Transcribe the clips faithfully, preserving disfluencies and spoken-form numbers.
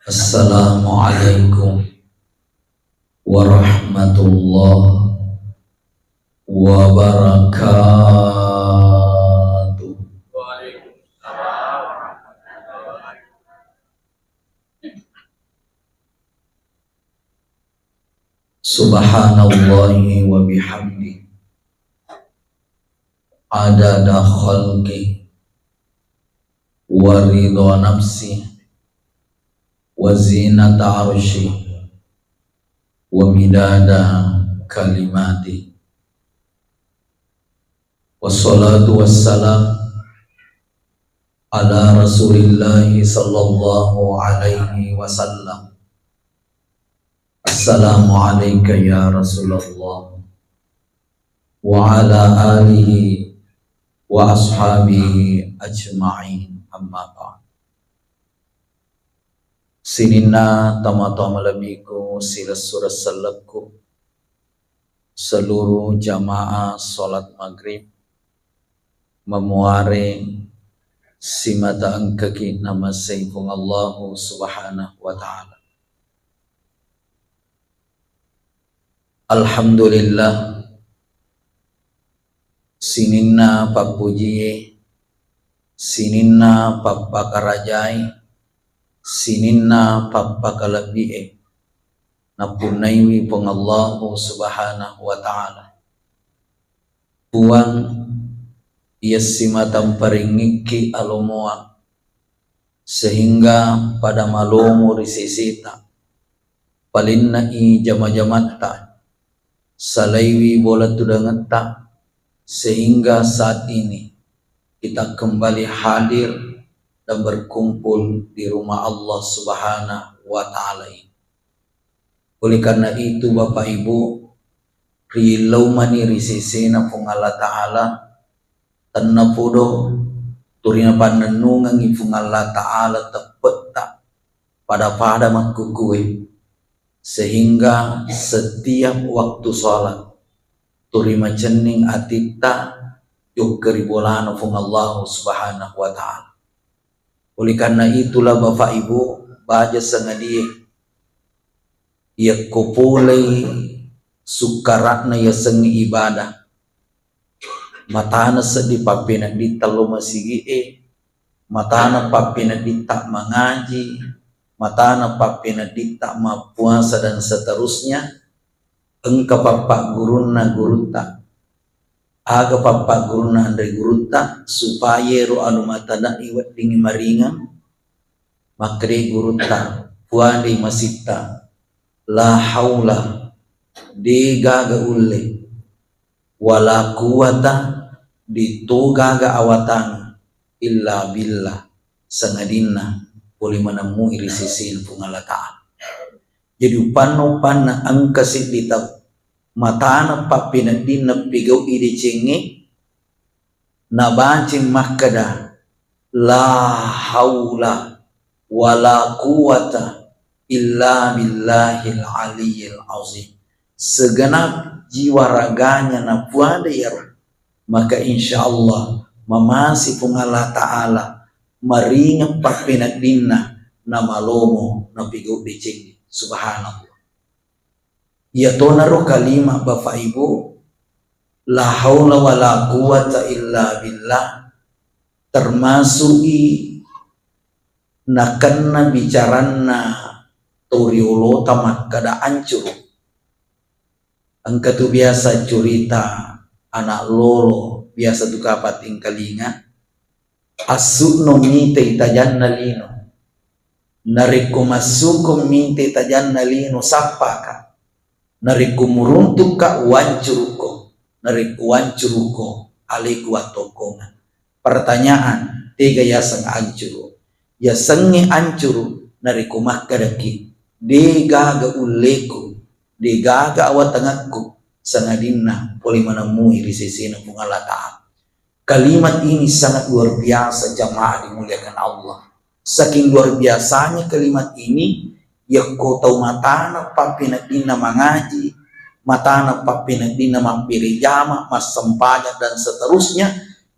Assalamualaikum warahmatullahi wabarakatuh. Subhanallahi wa bihamdi, adada khalqi, wa ridha nafsi, wa zinata arshi, wa midada kalimati. Wassalatu wassalam ala Rasulillahi sallallahu alaihi wasallam. Assalamu alaika ya Rasulullah, wa ala alihi wa ashabihi ajma'in, amma ba'd. Sininna tomatoa malebbiku, silessureng sellekku, seluruh jamaah salat maghrib, mamuare simata engkaki namassai Puang Allahu Subhanahu wa Ta'ala. Alhamdulillah, sininna pappujie, sininna pappakarajai, sininna pappakalebbi'e nappunnaiwi Puang Allahu Subhanahu wa Ta'ala. Puang, iya simatamparengngikki alomoa, sehingga pada malomo ri seseta, palenne'i jama-jamatta, salaiwi bola tudangetta, sehingga saat ini kita kembali hadir dan berkumpul di rumah Allah Subhanahu wa Ta'ala ini. Oleh karena itu, Bapak Ibu, rilaumani ri sesena Puang Allah Ta'ala, tenna podo turina pannennungengi Puang Allah Ta'ala teppetta pada-pada makkukue, sehingga setiap waktu sholat turi macenning atitta jokka ri bolana Puang Allah Subhanahu wa Ta'ala. Oleh karena itulah, Bapak Ibu, baja sangadie, yakko polei sukkara'na yasengnge ibadah, matana seddi pappenedding tello masigi'e, matana pappenedding ta mangaji, matana pappenedding ta mappuasa dan seterusnya, engka pappaggurunna gurutta. Aga pappaggurunna anre gurutta supaya ero anu matana'i weddingngi maringeng? Makkeda gurutta, puadai masitta, la haula, de gaga ulle, wala quwata, de to gaga awatang, illa billah, sangadinna pole manemmui ri sesena Puang Allah Ta'ala. Jadi, upanna-upanna engka siddi tau matana pappeneddinna pigau'i decengnge, nabaceng makkeda, la haula wala quwata illa billahil aliyil azim. Segenap jiwa raganya napuada iyaro, maka insya Allah mamasi Puang Allah Ta'ala, maringeng pappeneddinna, namalomo napigau decengnge. Subhanallah. Iyatonaro kalimat, Bapak Ibu, la haula wala quwata illa billah, termasu'i nakenna bicaranna to riolota makkeda ancuru. Engka tu biasa curita anak lolo, biasa tu kapang tingkalinga, assu'no mitai tajanna lino. Narekko massuko mitai tajanna lino, sappaka. Narekko muruntukka, wancurukko. Narekko wancurukko, aleku wattokkongeng. Pertanyaan, tega yaseng ancuru? Yasengnge ancuru narekko makkedaki, de gaga ulleku, de gaga awatangekku, sangadinna pole manemmui ri sesena Puang Allah Ta'ala. Kalimat ini sangat luar biasa, jamaah dimuliakan Allah. Saking luar biasanya kalimat ini, yakko tau matana pappeneddinna mangaji, matana pappeneddinna mabbere jama, massempajang, dan seterusnya,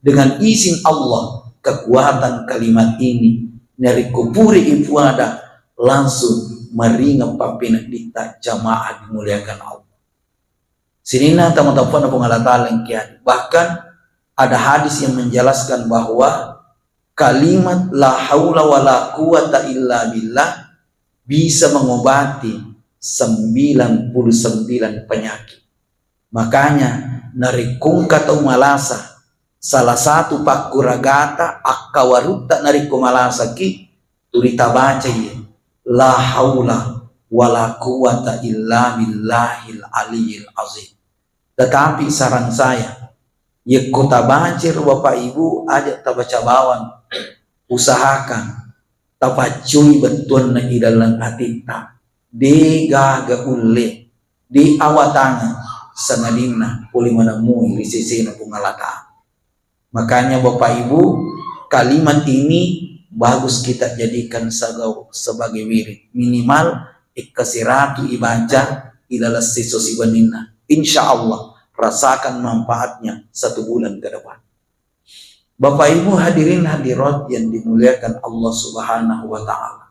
dengan izin Allah, kekuatan kalimat ini, narekko pura ipuada, langsung maringeng pappeneddita jamaah dimuliakan Allah. Sininna tama-tamana Puang Allah Ta'ala engkiani. Bahkan ada hadis yang menjelaskan bahwa kalimat la haula wala quwata illa billah bisa mengobati sembilan puluh sembilan penyakit. Makanya, narekko engka tau malasa, salah satu pakkuragata, akkawarutta narekko malasaki, tuli tabaca iye, la haula wala quwata illa billahil aliyil azim. Tetapi saran saya, yekko tabaca ro Bapak Ibu, aja tabaca bawang, usahakan tapaccui bettuanna idalleng atitta, de gaga ulle, de awatangeng, sangadinna pole manemui ri sesena Puang Allah Ta'ala. Makanya Bapak Ibu, kalimat ini bagus kita jadikan sagau-, sebagai wirid. Minimal ekka siratu ibaca ilaleng seso sibaninna. Insya Allah rasakan manfaatnya satu bulan ke depan. Bapak Ibu hadirin hadirat yang dimuliakan Allah Subhanahu wa Ta'ala.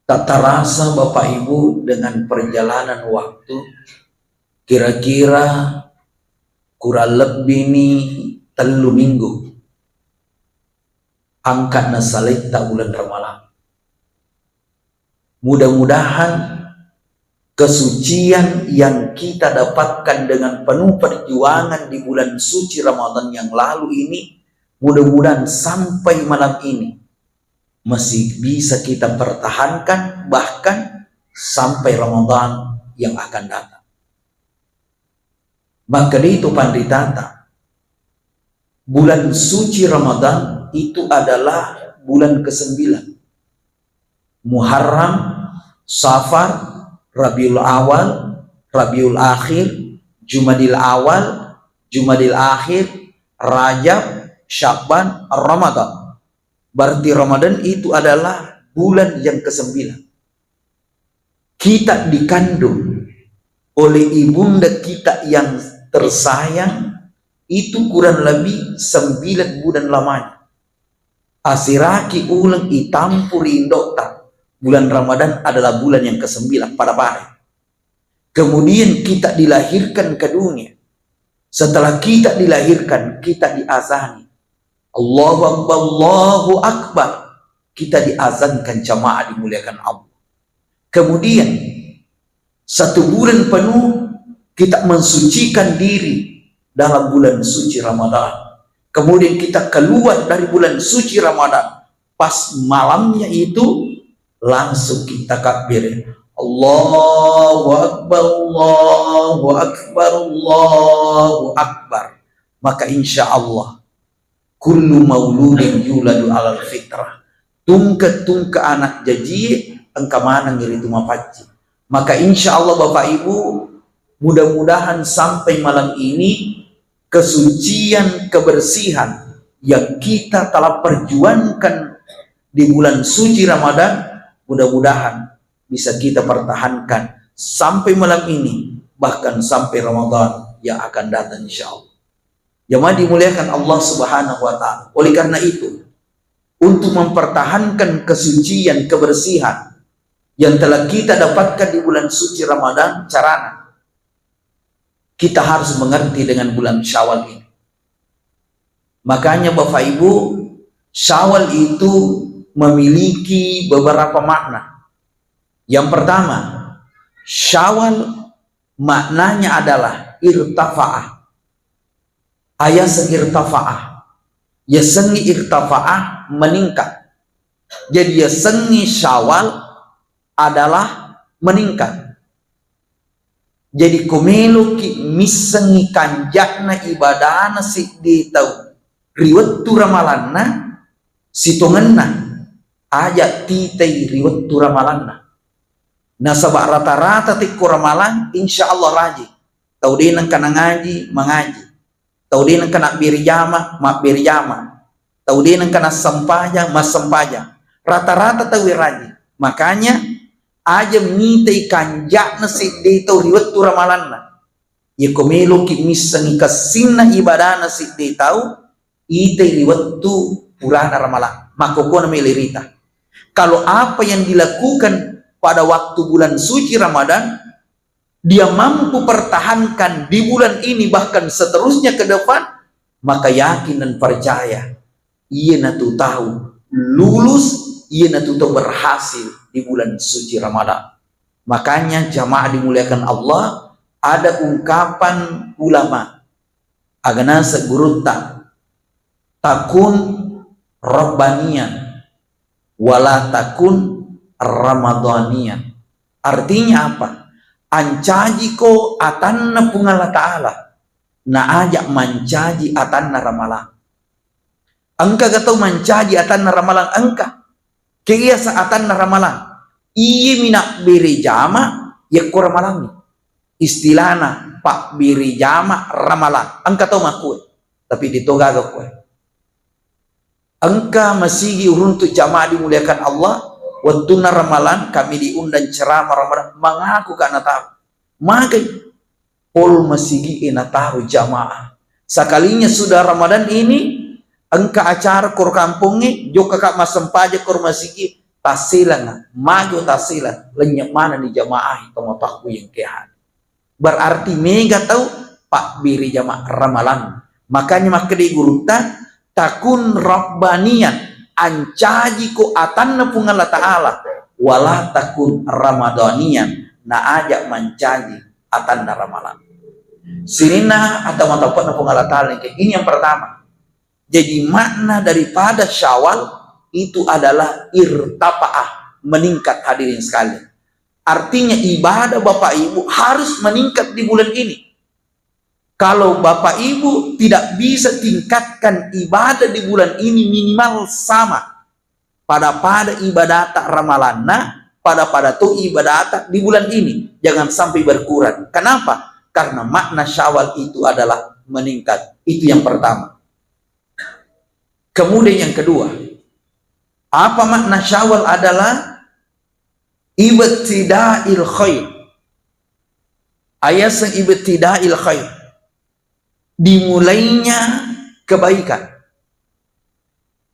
Tak terasa Bapak Ibu, dengan perjalanan waktu, kira-kira kurang lebih ni tellu minggu angka nasaletta bulan Ramalang. Mudah-mudahan kesucian yang kita dapatkan dengan penuh perjuangan di bulan suci Ramadan yang lalu ini, mudah-mudahan sampai malam ini masih bisa kita pertahankan, bahkan sampai Ramadan yang akan datang. Maka itu panritata, bulan suci Ramadan itu adalah bulan kesembilan. Muharram, Safar, Rabiul Awal, Rabiul Akhir, Jumadil Awal, Jumadil Akhir, Rajab, Sya'ban, Ramadan. Berarti Ramadan itu adalah bulan yang kesembilan. Kita dikandung oleh ibunda kita yang tersayang itu kurang lebih sembilan bulan lamanya. Asiraki uleng itampu ri indokta, bulan Ramadan adalah bulan yang kesembilan pada pare. Kemudian kita dilahirkan ke dunia. Setelah kita dilahirkan, kita diazani. Allahu Akbar, Allahu Akbar. Kita diazankan jamaah dimuliakan Allah. Kemudian, satu bulan penuh kita mensucikan diri dalam bulan suci Ramadan. Kemudian kita keluar dari bulan suci Ramadan. Pas malamnya itu, langsung kita takbir. Allahu Akbar, Allahu Akbar, Allahu Akbar. Maka insya Allah, kullu mauludin yuladu alal fitrah. Tungke-tungke anak jajie engka maneng ritu mapaccing. Maka insya Allah Bapak Ibu, mudah-mudahan sampai malam ini kesucian, kebersihan yang kita telah perjuangkan di bulan suci Ramadan, mudah-mudahan bisa kita pertahankan sampai malam ini, bahkan sampai Ramadan yang akan datang insya Allah. Jamaah dimuliakan Allah Subhanahu wa Ta'ala. Oleh karena itu, untuk mempertahankan kesucian, kebersihan yang telah kita dapatkan di bulan suci Ramadan, carana kita harus mengerti dengan bulan Syawal ini. Makanya Bapak Ibu, Syawal itu memiliki beberapa makna. Yang pertama, Syawal maknanya adalah irtafa'ah. Ayaseng irtafa'ah. Yasengngi irtafa'ah, meningkat. Jadi yasengngi Syawal adalah meningkat. Jadi ko meloki missengngi kanja'na ibadana seddi tau ri wettu ramalanna, sitongenna aja titai ri wettu ramalanna. Nasaba rata-rata tekko ramalang, insya Allah rajin. Tau de nengka nangaji, mangaji. Tau de nengka nabbere jama, mabbere jama. Tau de nengka nassempajang, massempajang. Rata-rata tau e rajin. Makanya, aja mitai kanja'na sedde tau ri wettu ramalanna. Yeko meloki missengi kessinna ibadana sedde tau, itai ri wettu purana ramalang. Makkokona mele rita. Kalau apa yang dilakukan pada waktu bulan suci Ramadan, dia mampu pertahankan di bulan ini bahkan seterusnya ke depan, maka yakin dan percaya, iyanatu tau lulus, iyanatu tau berhasil di bulan suci Ramadan. Makanya jamaah dimuliakan Allah, ada ungkapan ulama, aga naseng gurutta, "Takun rabbaniyan, wala takun ramadhaniyan." Artinya apa? Ancajiko atanna Puang Allah Ta'ala, na aja mancaji atanna Ramalang. Engka ga tau mancaji atanna Ramalang? Engka. Ke iya sa atanna Ramalang? Iye mi nabbere jama yakko Ramalangngi. Istilahna pabbere jama Ramalang. Engka tau makkue. Tapi de to gaga kue. Engka masigi uruntu jamaah dimuliakan Allah, wettunna Ramalang kami diundang ceramah Ramalang, mangaku ka natau. Magai pol masigi e natau jamaah. Sekalinya sudah Ramadan ini, engka acara koro kampongnge, jokka ka massempajang koro masigi, tasselang, magai tasselang, lenyap mana ni jamaah, tomatoakku yang kehan. Berarti mega tau pabbere jama Ramalang. Makanya makkeda gurutta, "Takun rabbaniyan, ancajiko atanna Puang Allah Ta'ala, wala takun ramadhaniyan, na aja mancaji atanna Ramalang." Sininna atau matapanna Puang Allah Ta'ala, ini yang pertama. Jadi makna daripada Syawal itu adalah irtafa'ah, meningkat, hadirin sekalian. Artinya ibadah Bapak Ibu harus meningkat di bulan ini. Kalau Bapak Ibu tidak bisa tingkatkan ibadah di bulan ini minimal sama pada-pada ibadata Ramalanna, pada-pada to ibadata di bulan ini, jangan sampai berkurang. Kenapa? Karena makna Syawal itu adalah meningkat. Itu yang pertama. Kemudian yang kedua, apa makna Syawal adalah ibtida'il khair. Ayaseng ibtida'il khair, dimulainya kebaikan.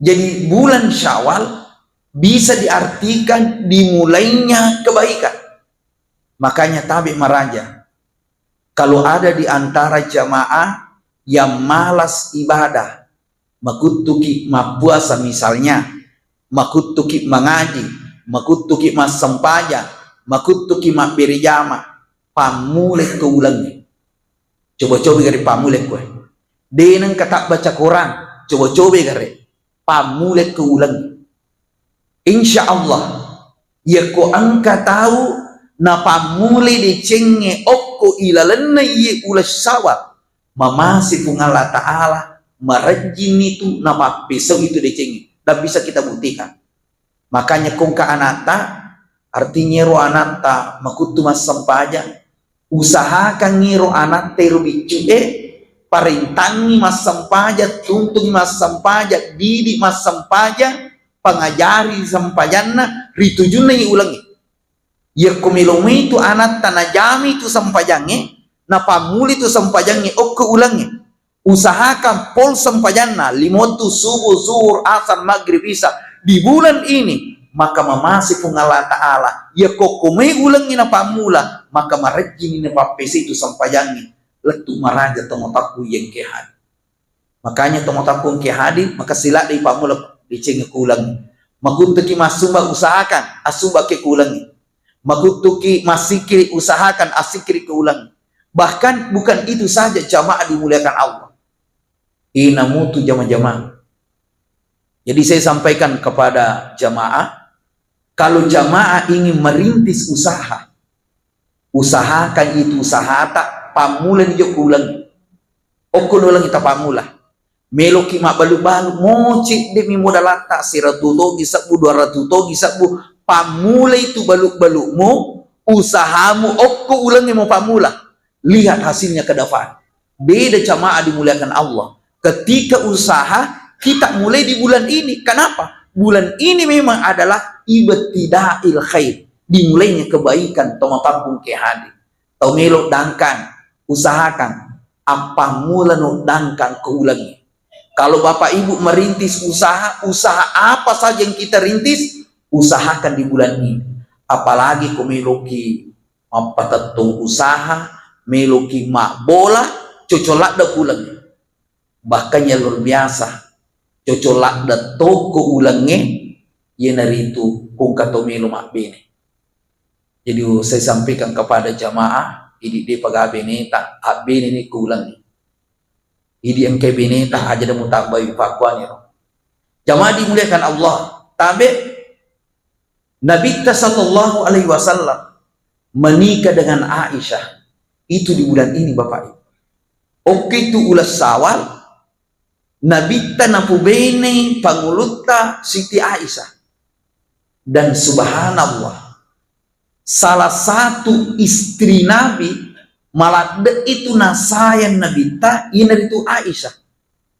Jadi bulan Syawal bisa diartikan dimulainya kebaikan. Makanya tabe maraja, kalau ada di antara jamaah yang malas ibadah, makuttuki mappuasa misalnya, makuttuki mangaji, makuttuki massempajang, makuttuki mabbere jama, pammulai ke ulengnge. Coba-coba gare pammulai kue. De nengka tabbaca Quran, coba-coba gare pammulai ke ulengnge. Insya Allah, yakko engka tau napammulai decengnge okko ilalenna iye uleng Syawal, mamase Puang Allah Ta'ala, marejjinni tu napappesau itu decengnge. Dan bisa kita buktikan. Makanya kongka anatta, artinya ro anatta makuttu massempajang, usahakangngi ro anatta ero biccu'e, parentangngi massempajang, tuntungi massempajang, didi massempajang, pangajari sempajanna ri tujunna ulengnge. Yakko melo mai tu anatta najami tu sempajangnge, napammuli tu sempajangnge okko ulengnge. Usahakan pol sempajanna lima wettu, subuh, zuhur, asar, maghrib, isya di bulan ini, maka mamase Puang Allah Ta'ala. Yakko okko mai ulengnge napammula, maka marejjini napappesei tu sempajangnge. Lettu maraja tomatoakku yang ke hadir. Makanya tomatoakku ke hadir, maka siladdei pammula decengnge ku ulengnge. Makuttuki massumba, usahakan assumba ke ku ulengnge. Makuttuki massikkiri, usahakan assikkiri ke ulengnge. Bahkan bukan itu saja, jamaah dimuliakan Allah. Inamutu jama-jama. Jadi saya sampaikan kepada jamaah, kalau jamaah ingin merintis usaha, usahakan itu usahata, pammulani jo ku ulengnge. Okko ulengnge tapammula. Meloki mabbalu-balu, moce demi modalatta, seratu togi sebbu, dua ratu togi sebbu, pammulai tu balu-balumu, usahamu okko ulengnge mo pammula. Lihat hasilnya ke depan. Beda jamaah dimuliakan Allah. Ketika usaha kita mulai di bulan ini. Kenapa? Bulan ini memang adalah ibtidail khair. Dimulainya kebaikan, tomatoakku ke hadir. Tau melo dangkang, usahakan. Appammula no dangkang ke ulengnge. Kalau Bapak Ibu merintis usaha, usaha apa saja yang kita rintis, usahakan di bulan ini. Apalagi ko meloki mappatettong usaha, meloki mabbola, cocok ladde uleng. Bahkan yang luar biasa, cocok ladde tokko ulengnge, iyanaritu ko engka to melo mabbene. Jadi, saya sampaikan kepada jamaah, idi depa gaga beneta, abbene ni ko ulengnge. Idi engka beneta, aja de mutabbai pakkuaniro. Jamaah dimuliakan Allah, tabe Nabitta sallallahu alaihi wasallam menikah dengan Aisyah itu di bulan ini, Bapak Ibu. Oke, itu ulas Syawal, Nabitta napubenei pangulutta Siti Aisyah. Dan subhanallah, salah satu istri Nabi maladde itu nasayang Nabitta, iyanaritu Aisyah.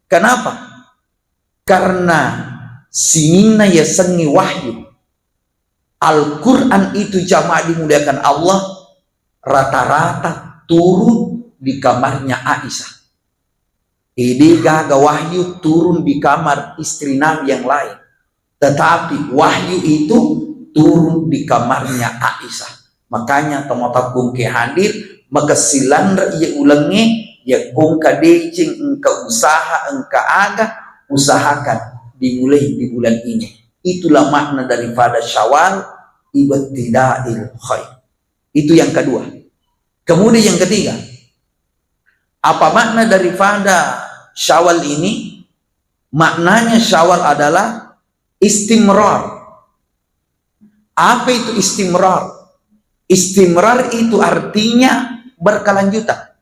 Kenapa? Karena sininna yasengnge wahyu. Al-Quran itu, jamaah dimuliakan Allah, rata-rata turun di kamarnya Aisyah. Ede gaga wahyu turun di kamar istri Nabi yang lain. Tetapi wahyu itu turun di kamarnya Aisyah. Makanya, tomatoakku engka hadir, makessing lanre iya ulengnge, yakko engka deceng, engka usaha, engka aga, usahakan dimulai di bulan ini. Itulah makna daripada Syawal, ibtidail khair. Itu yang kedua. Kemudian yang ketiga, apa makna daripada Syawal ini? Maknanya Syawal adalah istimrar. Apa itu istimrar? Istimrar itu artinya berkelanjutan.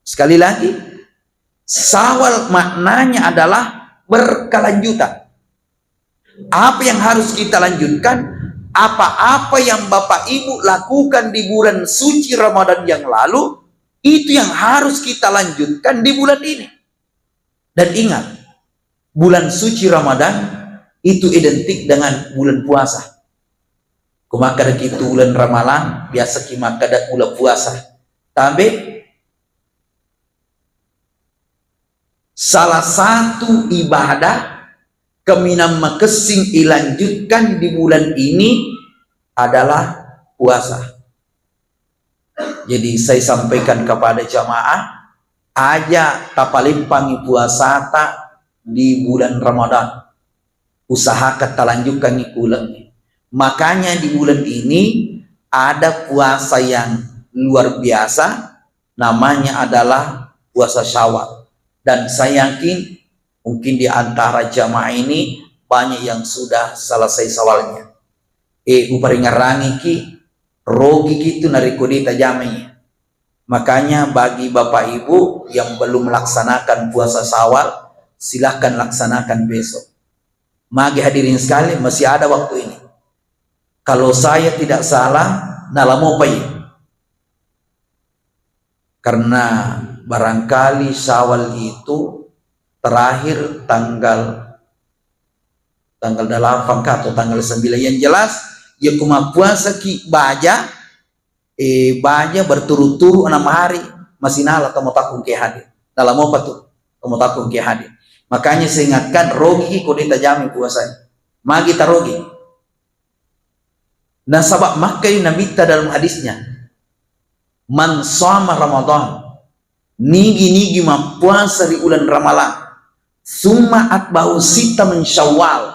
Sekali lagi, Syawal maknanya adalah berkelanjutan. Apa yang harus kita lanjutkan? Apa-apa yang Bapak Ibu lakukan di bulan suci Ramadan yang lalu, itu yang harus kita lanjutkan di bulan ini. Dan ingat, bulan suci Ramadan itu identik dengan bulan puasa. Ko makkadaki tu uleng Ramalang, biasaki makkada uleng puasa. Tabe, salah satu ibadah kaminang makessing ilanjutkan di bulan ini adalah puasa. Jadi, saya sampaikan kepada jamaah, aja tapaleppangi puasata di bulan Ramadan. Usahakan talanjutkangi kulengnge. Makanya, di bulan ini ada puasa yang luar biasa, namanya adalah puasa Syawal. Dan saya yakin mungkin di antara jamaah ini banyak yang sudah selesai Syawalnya. Eh, uparingerangiki, rogiki tu narekko de tajamai. Makanya, bagi Bapak Ibu yang belum melaksanakan puasa Syawal, silahkan laksanakan besok. Magi hadirin sekalian, masih ada waktu ini. Kalau saya tidak salah, nalamopai. Karena barangkali Syawal itu terakhir tanggal, tanggal delapan kah atau tanggal sembilan. Yang jelas, ya, ko mappuasaki baja, eh, baja berturut-turut enam hari, masinala tomatoakku engka hadir. Nalamopa tu tomatoakku engka hadir. Makanya saya ingatkan, rogiki ko de tajamai puasanya. Magi tarogi. Nasaba makkai Nabitta dalam hadisnya, "Man shoma Ramadan," nigi-nigi mappuasa ri uleng Ramalang, "summa atba'ahu sitta min Syawal,"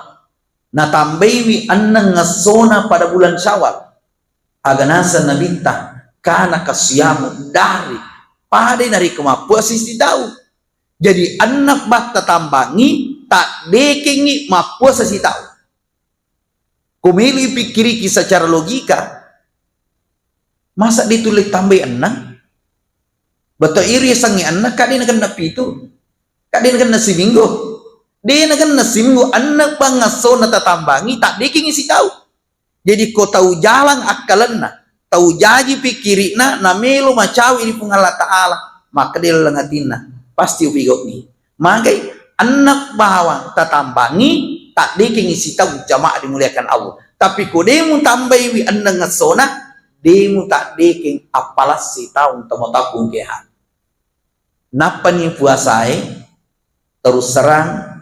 natambaiwi enneng essona pada bulan Syawal. Aga naseng Nabitta, "Kana kasiyamu dahri," padai narekko mappuasa sitaung. Jadi, enneng bang tatambangi, taddekengngi mappuasa sitaung. Ko melo ipikkiriki secara logika, masa de tulle tambai enneng? Beto iri yasengnge enneng, ka de nagenna pitu, ka de nagenna siminggu. De nagenna siminggu, enneng bang essona tatambangi, taddekengngi sitaung. Jadi, ko tau jalang akkalenna, tau jaji pikkiri'na, namelo macawe ri Puang Allah Ta'ala, makkeda ri laleng atinna, pasti upigau'i. Magai, enneng bawang tatambangi, taddekengngi sitaung, jamaah dimuliakan Allah. Tapi ko de mutambaiwi enneng essona, de mutaddekeng appalang sitaung tomatoakku engka hadir. Nappani puasae, terus terang,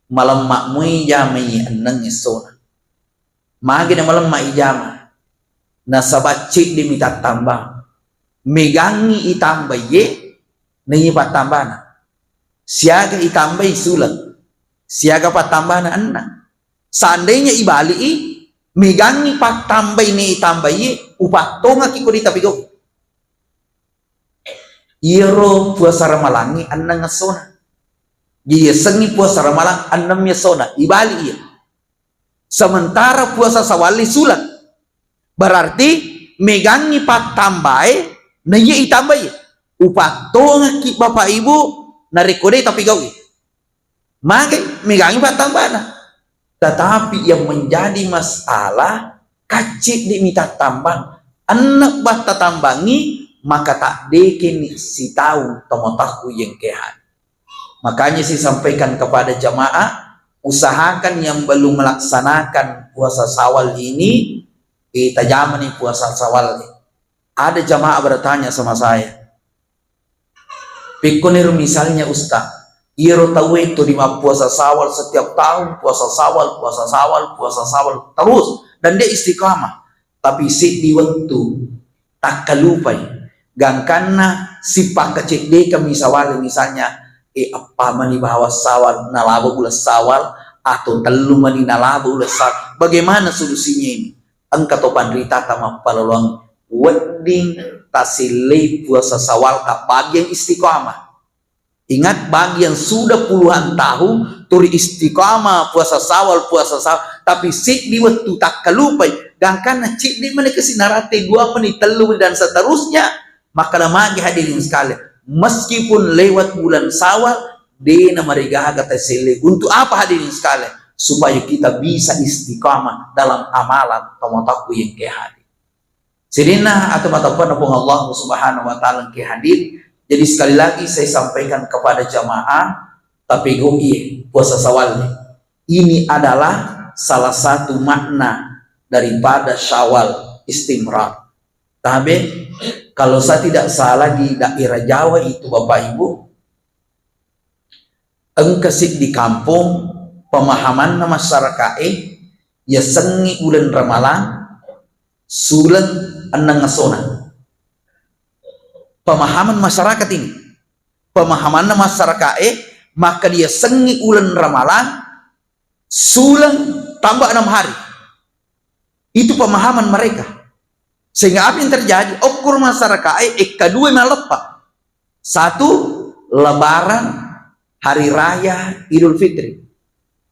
malemma mui jamai enneng essona. Magi na malemma ijama? Nasaba cedde mi tattambang. Megangngi itambai ye, naiya pattambana. Siaga itambai suleng, siaga pattambana enneng. Seandainya ibali'i, megangngi pattambai ne itambai ye, upattongaki ko de tapigau. Iyaro puasa ramalangngi enneng essona. Jadi yasengngi puasa ramalang enneng essona, ibali iya. Sementara puasa sawalli suleng. Berarti megangngi pattambae, naiya itambai. Upattongekki Bapak Ibu, narekko de tapigau'i. Mage megangngi pattambana. Tetapi yang menjadi masalah, kacedde mi tattambang. Enneng batta tambangngi, maka taddekeni sitaung tomatoakku yengkehani. Makanya saya sampaikan kepada jamaah, usahakan yang belum melaksanakan puasa Sawal ini, eh, tajamani puasa Sawal. Ada jamaah bertanya sama saya, "Pekkoniro misalnya Ustaz, iyaro tauwe tu di mappuasa Sawal setiap tahun, puasa Sawal, puasa Sawal, puasa Sawal terus, dan dia istiqamah. Tapi seddi wettu takkalupai. Gangkanna sipakkaceddekammi Sawal, misalnya, eh, eppa mani bawang Sawal, nalaba uleng Sawal, atau tellu mani nalaba uleng Sawal. Bagaimana solusinya ini?" Engka to panritata mappaloloang, wedding tasellei puasa Sawal ka bagian istiqamah. Ingat, bagi yang sudah puluhan tahun turi istiqamah puasa Sawal, puasa Sawal, tapi seddi wettu takkalupai, gangkanna cedde mani kasi narate dua menit, tellu menit, dan seterusnya, maka namagi hadirin sekalian, meskipun lewat bulan Sawal, de namarigaga tasellei. Untuk apa hadirin sekalian? Supaya kita bisa istiqamah dalam amalan tomatoakku yengkehani. Sininna atau matappuanna Puang Allah Subhanahu wa Ta'ala engke hadir. Jadi, sekali lagi saya sampaikan kepada jamaah, tapi go'i puasa Sawal ini adalah salah satu makna daripada Syawal, istimrar. Tabe, kalau saya tidak salah, di daerah Jawa itu, Bapak Ibu, engka siddi kampong pemahamanna masyaraka'e, yasengngi uleng Ramalang suleng enneng essona. Pemahaman masyarakat ini, pemahamanna masyaraka'e, maka diyasengngi uleng Ramalang suleng tambah enam hari. Itu pemahaman mereka. Sehingga apa yang terjadi? Okkur masyaraka'e, ekka dua maleppa. Satu, Lebaran, Hari Raya Idul Fitri.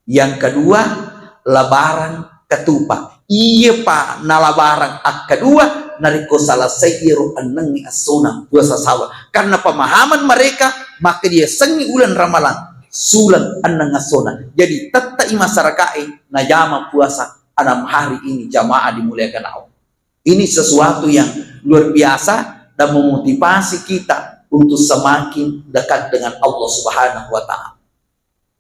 Yang kedua, Lebaran Ketupat. Iya pa na Lebaran akkadua, narekko selesai iyaro ennengngi essona puasa Sawal. Karena pemahaman mereka, maka diyasengngi uleng Ramalang suleng enneng essona. Jadi, tettai masyaraka'e najama puasa enam hari ini, jamaah dimuliakan Allah. Ini sesuatu yang luar biasa dan memotivasi kita untuk semakin dekat dengan Allah Subhanahu wa Ta'ala.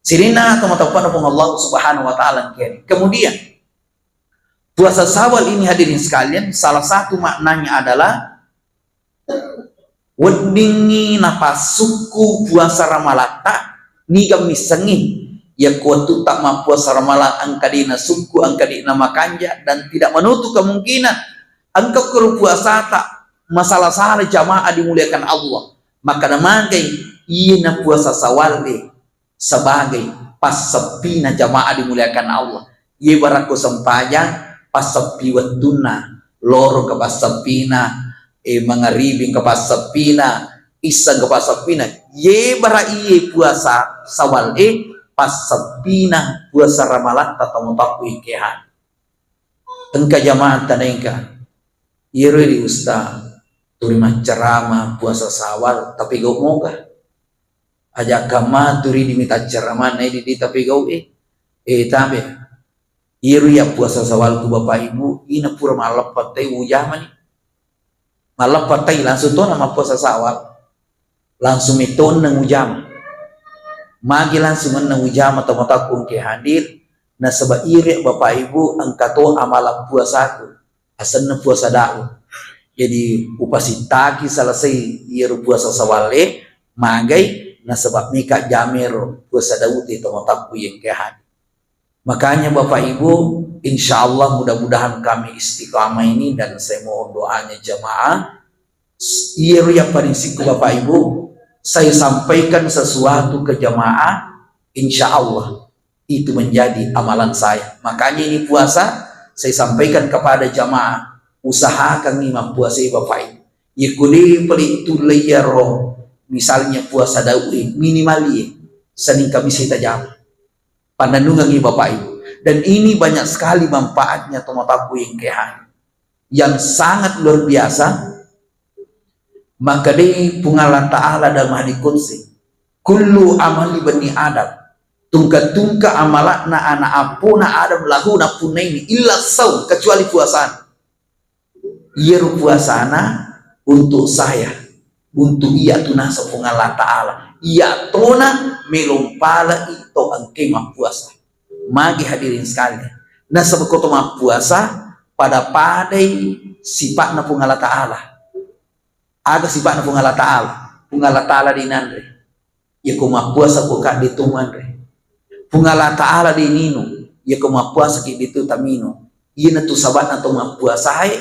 Sininna tomatoa-tomatoanna Puang Allah Subhanahu wa Ta'ala engkae. Kemudian, puasa Sawal ini, hadirin sekalian, salah satu maknanya adalah weddingngi napassukku puasa Ramalatta, niga missengngi yakko wettutta mappuasa Ramalang engka de nasukku, engka de namakanja, dan tidak menutup kemungkinan engka kuro puasata masala-sala, jamaah dimuliakan Allah. Maka namagai iyena puasa Sawal de sebagai passeppina, jamaah dimuliakan Allah. Ye barakko sempajang, passeppi wettunna, loro ke passeppina, eh, mangaribi ke passeppina, issa ke passeppina. Ye bara iye puasa Sawal e, passeppina puasa Ramalatta tomatoakku engkae. Engka jamaah tanengka, iyaro di ustaz tuli maccarama puasa Sawal, tapi gau moga. Aja kamma turi di mita ceramah, na idi di tapi gau e. Eh, tabe. Iyaro ya puasa Sawal ku Bapak Ibu, ina pura malleppa tai ujamani. Malleppa tai langsung tona mappuasa Sawal. Langsung metto enneng ujama. Magi langsung enneng ujama tomatoakku engkae hadir, nasaba ire Bapak Ibu engka to amalan puasaku. Asenna puasa Daud. Jadi upasittaki selesai iyaro puasa Sawal e, magai nasaba meka jamero puasa Daud e tomatoakku engkae hadir. Makanya Bapak Ibu, insya Allah mudah-mudahan kami istiqamah ini dan saya mohon doanya jamaah. Iyaro yang paling sikku Bapak Ibu, saya sampaikan sesuatu ke jamaah, insya Allah itu menjadi amalan saya. Makanya ini puasa, saya sampaikan kepada jamaah, usahakan ni mappuasai Bapak Ibu. Yekko de pale tulle iyaro, misalnya puasa daue, minimal ye, Senin Kamis kita jama. Pannennungengngi Bapak Ibu. Dan ini banyak sekali manfaatnya tomatoakku yang kehani. Yang sangat luar biasa, makkedai Puang Allah Ta'ala dalam hadis qudsi, "Kullu amali bani Adam," tungka-tungka amalakna anak appona Adam lahu nappunnaini, "illa saum," kecuali puasana. Iyaro puasana untuk saya, untuk iya tu naseng Puang Allah Ta'ala. Iya tona melong palai to engke mappuasa. Magi hadirin sekalian. Nasaba ko to mappuasa, pada-padai sipatna Puang Allah Ta'ala. Aga sipatna Puang Allah Ta'ala? Puang Allah Ta'ala de nanre. Yako mappuasa ko kadde to manre. Puang Allah Ta'ala de nino. Yako mappuasa ki de to tamino. Iyana tu sabana to mappuasae,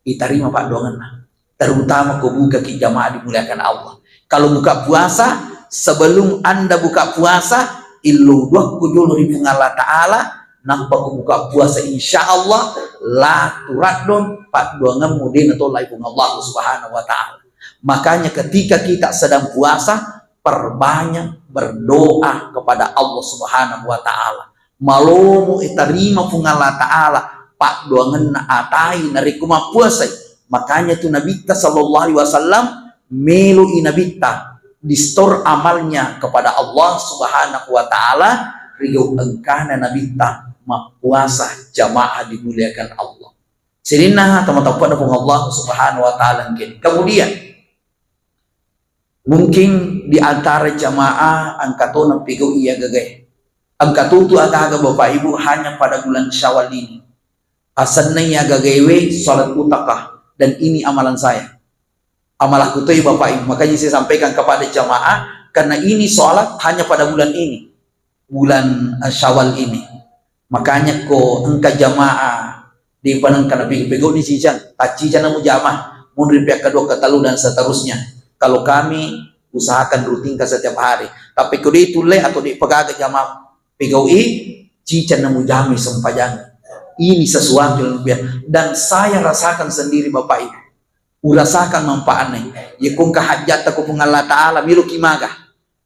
itarima paddoangenna. Terutama ko buka ki jamaah dimuliakan Allah. Kalau buka puasa, sebelum Anda buka puasa, illo duakku jolo ri Puang Allah Ta'ala, nampa ko buka puasa, insya Allah la turaddon paddoangemmu de natolai Puang Allah Subhanahu wa Ta'ala. Makanya ketika kita sedang puasa, perbanyak berdoa kepada Allah Subhanahu wa Ta'ala. Malomo itarima Puang Allah Ta'ala paddoangenna atai narekko mappuasai. Makanya tu Nabitta sallallahu alaihi wasallam, meloi Nabitta di store amalnya kepada Allah Subhanahu wa Ta'ala, rigau engkana Nabitta mappuasa jamaah dimuliakan Allah. Sininna tomatoappana Puang Allah Subhanahu wa Ta'ala engkeni. Kemudian, mungkin di antara jamaah engka tona pigau iya gagae. Engka tutu agaga Bapak Ibu hanya pada bulan Syawal ini. Asenna iya gagaewe salat utaka, dan ini amalan saya. Amalakku toi Bapak Ibu. Makanya saya sampaikan kepada jamaah, karena ini salat hanya pada bulan ini. Bulan, eh, Syawal ini. Makanya ko engka jamaah de panengka napigau-pigau ni cicang, taccicang na mujama, munri pihak kedua, ketellu dan seterusnya. Kalau kami usahakan rutinkan setiap hari. Tapi ko de tulle atau de pagaga jamaah pigau i, cicang na mujama sempajang. Ini sesuatu yang luar biasa. Dan saya rasakan sendiri Bapak Ibu. Urasakan manfaatnya. Yako engka hajjatta ko Puang Allah Ta'ala, miloki maga.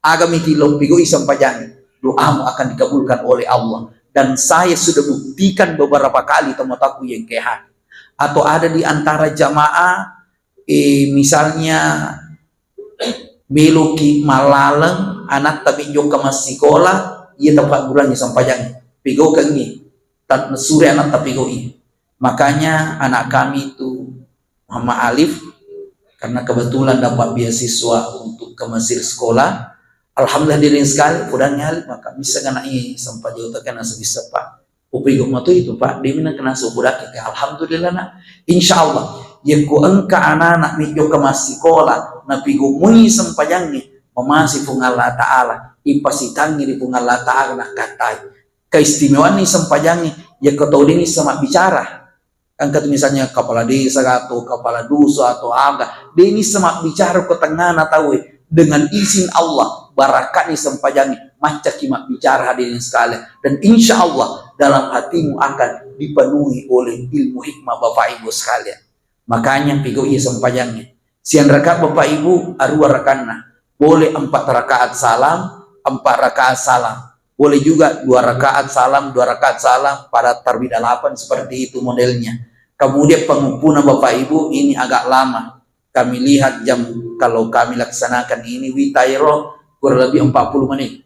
Agami tiloppi goi sempajangi, doamu akan dikabulkan oleh Allah. Dan saya sudah buktikan beberapa kali tomatoaku yang keha. Atau ada di antara jamaah, eh, misalnya meloki malaleng, anatta mi jokka massikola, iya tapaggurangi sempajangi. Pigaukengi, tat-, sure anatta pigau'i. Makanya anak kami itu Muhammad Alif, karena kebetulan dapat beasiswa untuk ke Mesir sekolah. Alhamdulillah, hadirin sekalian, pudangngi Alif, maka bisa ngana i sempajang utaka na sebisa, Pak. Upigau matu itu, Pak, demi na kena suku daki ke. Alhamdulillah, nak. Insya Allah, yakko engka anak-anak mi jokka massikola, napigau mui sempajangi, mamasi Puang Allah Ta'ala, ipasitangi di Puang Allah Ta'ala, nakkatai. Keistimewaanni sempajangi, yakko tau deni sama bicara. Engka tu misalnya kepala desa atau kepala dusun atau aga, deni sama bicara ko tengana tau, dengan izin Allah, barakatni sempajangi, maccaki mabbicara hadirin sekalian. Dan insya Allah dalam hatimu akan dipenuhi oleh ilmu hikmah Bapak Ibu sekalian. Makanya pigau iya sempajangi. Siang rakaat Bapak Ibu, arua rakanna. Boleh empat rakaat salam, empat rakaat salam. Boleh juga dua rakaat salam, dua rakaat salam pada tarwih dalapan seperti itu modelnya. Kemudian pengumpuna Bapak Ibu ini agak lama. Kami lihat jam, kalau kami laksanakan ini witairo kurang lebih empat puluh menit.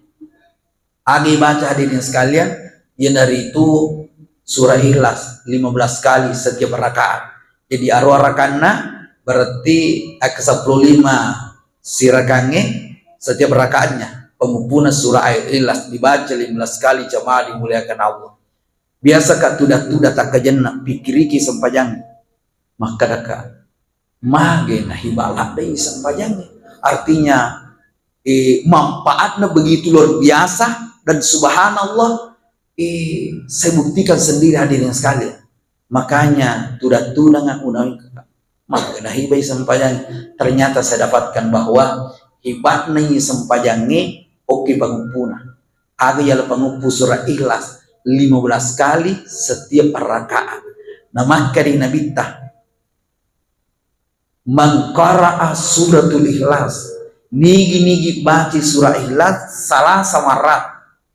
Agi baca hadirin sekalian, iyanaritu surah Ikhlas lima belas kali setiap rakaat. Jadi arua rakanna berarti ke sepuluh lima sirakangnge setiap rakaatnya. Pengumpuna surah Ikhlas dibaca lima belas kali jamaah dimuliakan Allah. Biasa ka tuda-tuda takkajenna pikiriki sempajang. Makkadaka, mage nahiba ladde sempajangnge. Artinya, eh, manfaatnya begitu luar biasa dan subhanallah, Saya buktikan sendiri, hadirin sekalian. Makanya tudang-tudang aku nawi maka nahibai sempajang. Ternyata saya dapatkan bahwa hebatnya sempajangnge, oke, panguppuna. Aga yala panguppu surah Ikhlas lima belas kali setiap rakaat. Nah, maka di Nabitta, "Man qara'a suratul Ikhlas," nigi-nigi baca surah Ikhlas salasa marrat,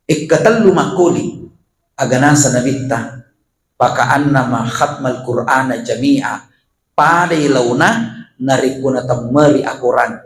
ekka tellu makkoli, aga nasa Nabitta, "Fakaannama khatmal Qur'ana jami'a," padai laona narekko natemmeri akorang.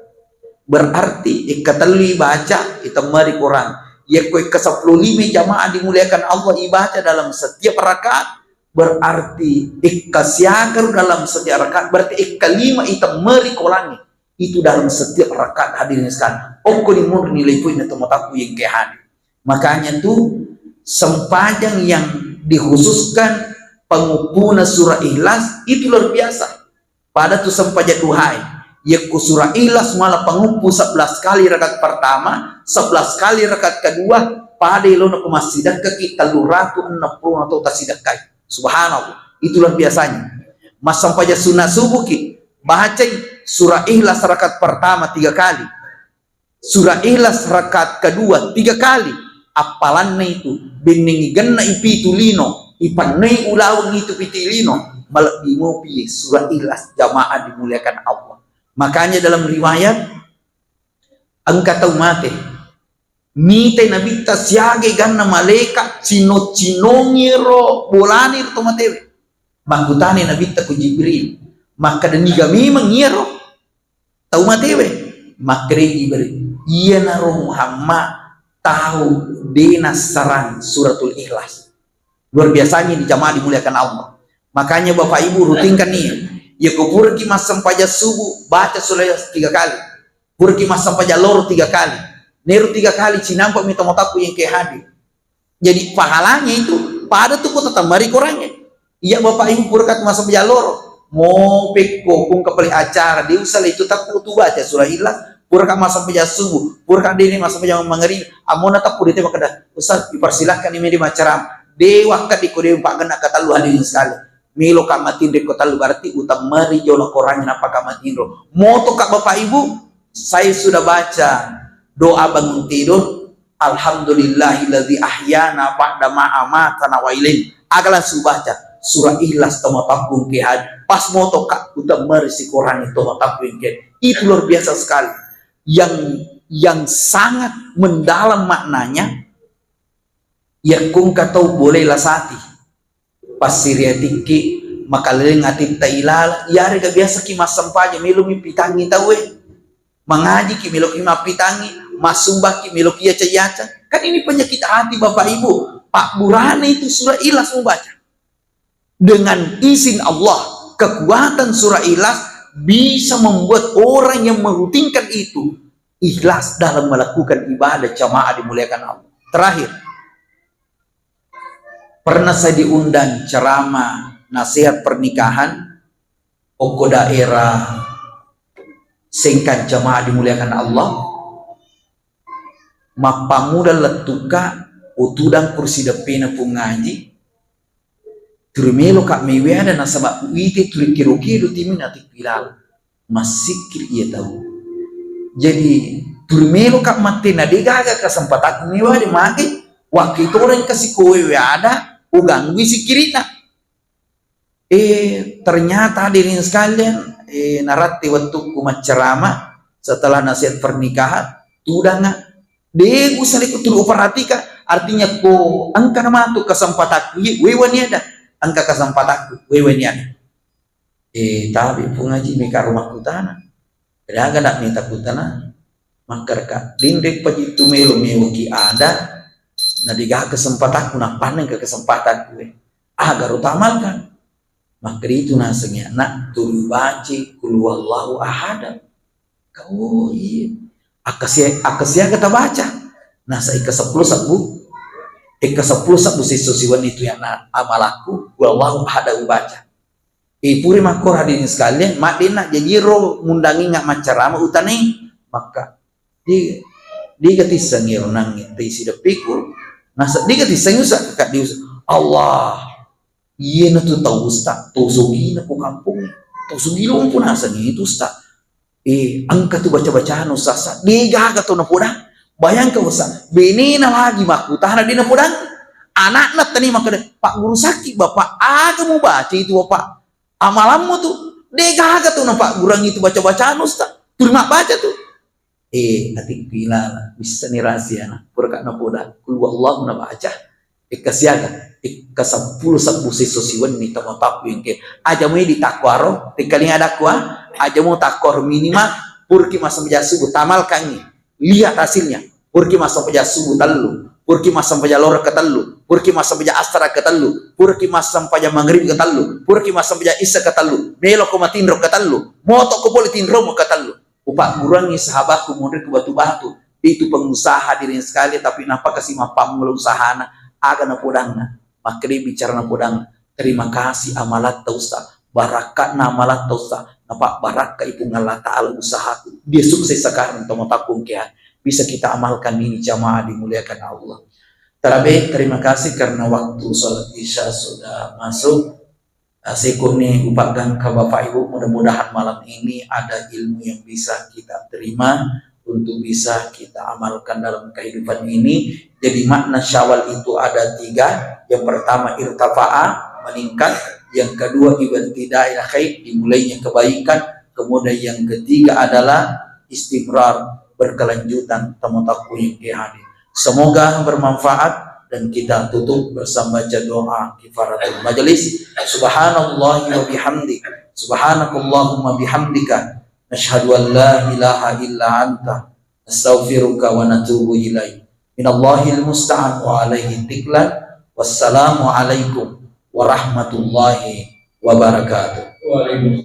Berarti ekka tellu ibaca, itemmeri korang. Yakko ekka seppulo lima jamaah dimuliakan Allah ibaca dalam setiap rakaat, berarti ekka siagaru dalam setiap rakaat, berarti ekka lima itemmeri korangnge. Itu dalam setiap rakaat, hadirin sekalian. Okko ni munri nilai poinna tomatoakku yang ke hadir. Makanya tu sempajang yang dikhususkan penguppuna surah Ikhlas itu luar biasa. Pada tu sempajang duhae, yakko surah Ikhlas mala panguppu sebelas kali rakaat pertama, sebelas kali rakaat kedua, pada elona ko massidekkaki tellu ratu enneng pulo atau tasidekkai. Subhanallah, itu luar biasanya. Massempajang sunna subuhki, bacai surah Ikhlas rakaat pertama tiga kali, surah Ikhlas rakaat kedua tiga kali. Appalanna itu, bennengi genna ipitu lino, ipannoi ulaweng itu piti lino, malebbi mopi surah Ikhlas, jamaah dimuliakan Allah. Makanya dalam riwayat, engka tau mate, mitai Nabitta siaga ganna malaika cino-cinongi ro bolani ro to matewe. Makkutani Nabitta ku Jibril, makkeda, "Niga memang iyaro tau matewe?" Makkeda Jibril, "Iyanaro Muhammad tau de nassarang suratul Ikhlas." Luar biasanya di jamaah dimuliakan Allah. Makanya Bapak Ibu rutinkan nih, ya ko puraki massempajang subuh, baca surah Ikhlas tiga kali. Puraki massempajang loro tiga kali. Neru tiga kali cinampa mi tomatoakku yang ke hadir. Jadi pahalanya itu pada tu kota tambari korangnge. Iya Bapak Ibu puraka massempajang loro. Mo pekko kung kapali acara di usala itu takku tu baca surah Ikhlas. Puraka massempajang subuh, puraka dene massempajang mangarib. Amona takku dite makkeda, "Ustaz, dipersilahkan ini di macaram." Dewa kadi ko dewa pagenna katellu, hadirin sekalian. Melo ka matinro ko tellu berarti utemmeri jolo korangnge nappa ka matinro. Moto ka Bapak Ibu, saya sudah baca doa bangun tidur, "Alhamdulillahilladzi ahyana ba'da ma amatana wa ilaih." Aga langsung baca surah Ikhlas tomatoakku ke hadir. Pas moto ka utemmeri si korangnge tomatoakku ke. Itu luar biasa sekali. Yang yang sangat mendalam maknanya, yakkung ka tau boleh lasati. Passiriatikki, makaleleng atitta ilalang, iyarega biasaki massempajang, melomi pitangngi tauwe. Mangajiki, meloki mappitangngi, massumbakki, meloki yaca-yaca. Kan ini penyakit hati, Bapak Ibu. Pabburana itu surah Ikhlas mubaca. Dengan izin Allah, kekuatan surah Ikhlas bisa membuat orang yang merutinkan itu ikhlas dalam melakukan ibadah, jamaah dimuliakan Allah. Terakhir, pernah saya diundang ceramah nasihat pernikahan, okko daerah Sengkang, jamaah dimuliakan Allah, mappammula lettuka, utudang kursi deppena Puang Haji, tuli meloka mewe ada nasaba uite tuli kiro-kiro timi natikku ilalang. Massikkiri iya tau. Jadi, tuli meloka matte na degaga kesempatakku mewa de mage, wakki toreng kasi kowe we ada, uganggui sikkirina. Eh, ternyata hadirin sekalian, eh, naratti wettukku maccerama setelah nasihat pernikahan, tudanga. De usale ku tulu uperhatikan, artinya ko engka namatu kesempatakku, ye, wewa ni ada. Engka kesempatakku, wewa ni ada. Eh, tapi Puang Haji meka rumah kutana. Degaga nak mita kutana. Makkedaka, "Dinreng paji tu melo mewa ki ada, na degaga kesempatakku, nappaneng ke kesempatakku, eh. Aga ro tamalkan?" Makkeda itu nasengngi anak, "Tuli baci kul huwallahu ahada." Kau, iya. Akkasia-, akkasiaga tabaca. Nasa ikka seppulo sabbu, ikka seppulo sabbu sesso siwenni tu yana amalakku, kul huwallahu ahada ubaca. Eh, puri makkoro hadirin sekalian, maddenna jaji ro mundangi nga maccarama utanai makka. Di, diga tisseng iro nangnge tei sideppiku, Nasa dega tissengi usa, kakak di usa. Allah, iye na tu tau usta, to sogina ko kampung, to sogi lompo naseng itu usta. Eh, engka tu baca-bacana usa, sa, dega aga to napodang. Bayangkan usa, benena lagi makkutana de napodang. Anakna tani makkeda, "Pak Guru sakit, Bapak, aga mu baca itu, Bapak? Amalammu tu, dega aga to napaggurangi tu baca-bacana usta. Tuli mabbaca tu." Eh, atikku ilala, wissani rahasiana. Puraka napoda, "Qul huwallahu" nabaca. Ekka siaga, ekka seppulo sebbu sesso siwenni tomatoakku engke. Aja mui ditakkuaro, tekkalinga dakkua, aja mu takkuaro minimal, purki massempajang subuh, tamalkangi. Lihat hasilnya. Purki massempajang subuh tellu, purki massempajang loro ketellu, purki massempajang asar ketellu, purki massempajang maghrib ketellu, purki massempajang isya ketellu, melo ko matinro ketellu, moto ko pole tinromu ketellu. Upagguruangngi sahabatku monri ku batu-batu. Itu pengusaha dirinya sekali, tapi napakasi mappammula usahana, aga napodanna. Makkeda bicara napodanna, "Terima kasih amalatta, Ustaz. Barakka'na amalatta, Ustaz. Napabbarakkai Puang Allah Ta'ala usahaku. Dia sukses sekarang, tomatoakku engke." Bisa kita amalkan ini, jamaah dimuliakan Allah. Terlebih, terima kasih karena waktu sholat Isya sudah masuk. Ah, seko ni upaggangka Bapak Ibu, mudah-mudahan malam ini ada ilmu yang bisa kita terima untuk bisa kita amalkan dalam kehidupan ini. Jadi makna Syawal itu ada tiga. Yang pertama irtafa'a, meningkat. Yang kedua ibtidail khair, dimulainya kebaikan. Kemudian yang ketiga adalah istimrar, berkelanjutan, tomatoakku engke hadir. Semoga bermanfaat dan kita tutup bersama baca doa kifaratul majelis. Subhanallahi wa bihamdi. Subhanakallahumma bihamdika. Nashhadu an la ilaha illa anta. Nastaghfiruka wa natubu ilaik. Minallahil musta'an wa alaihi tiklan. Wassalamualaikum warahmatullahi wabarakatuh. Waalaikumsalam.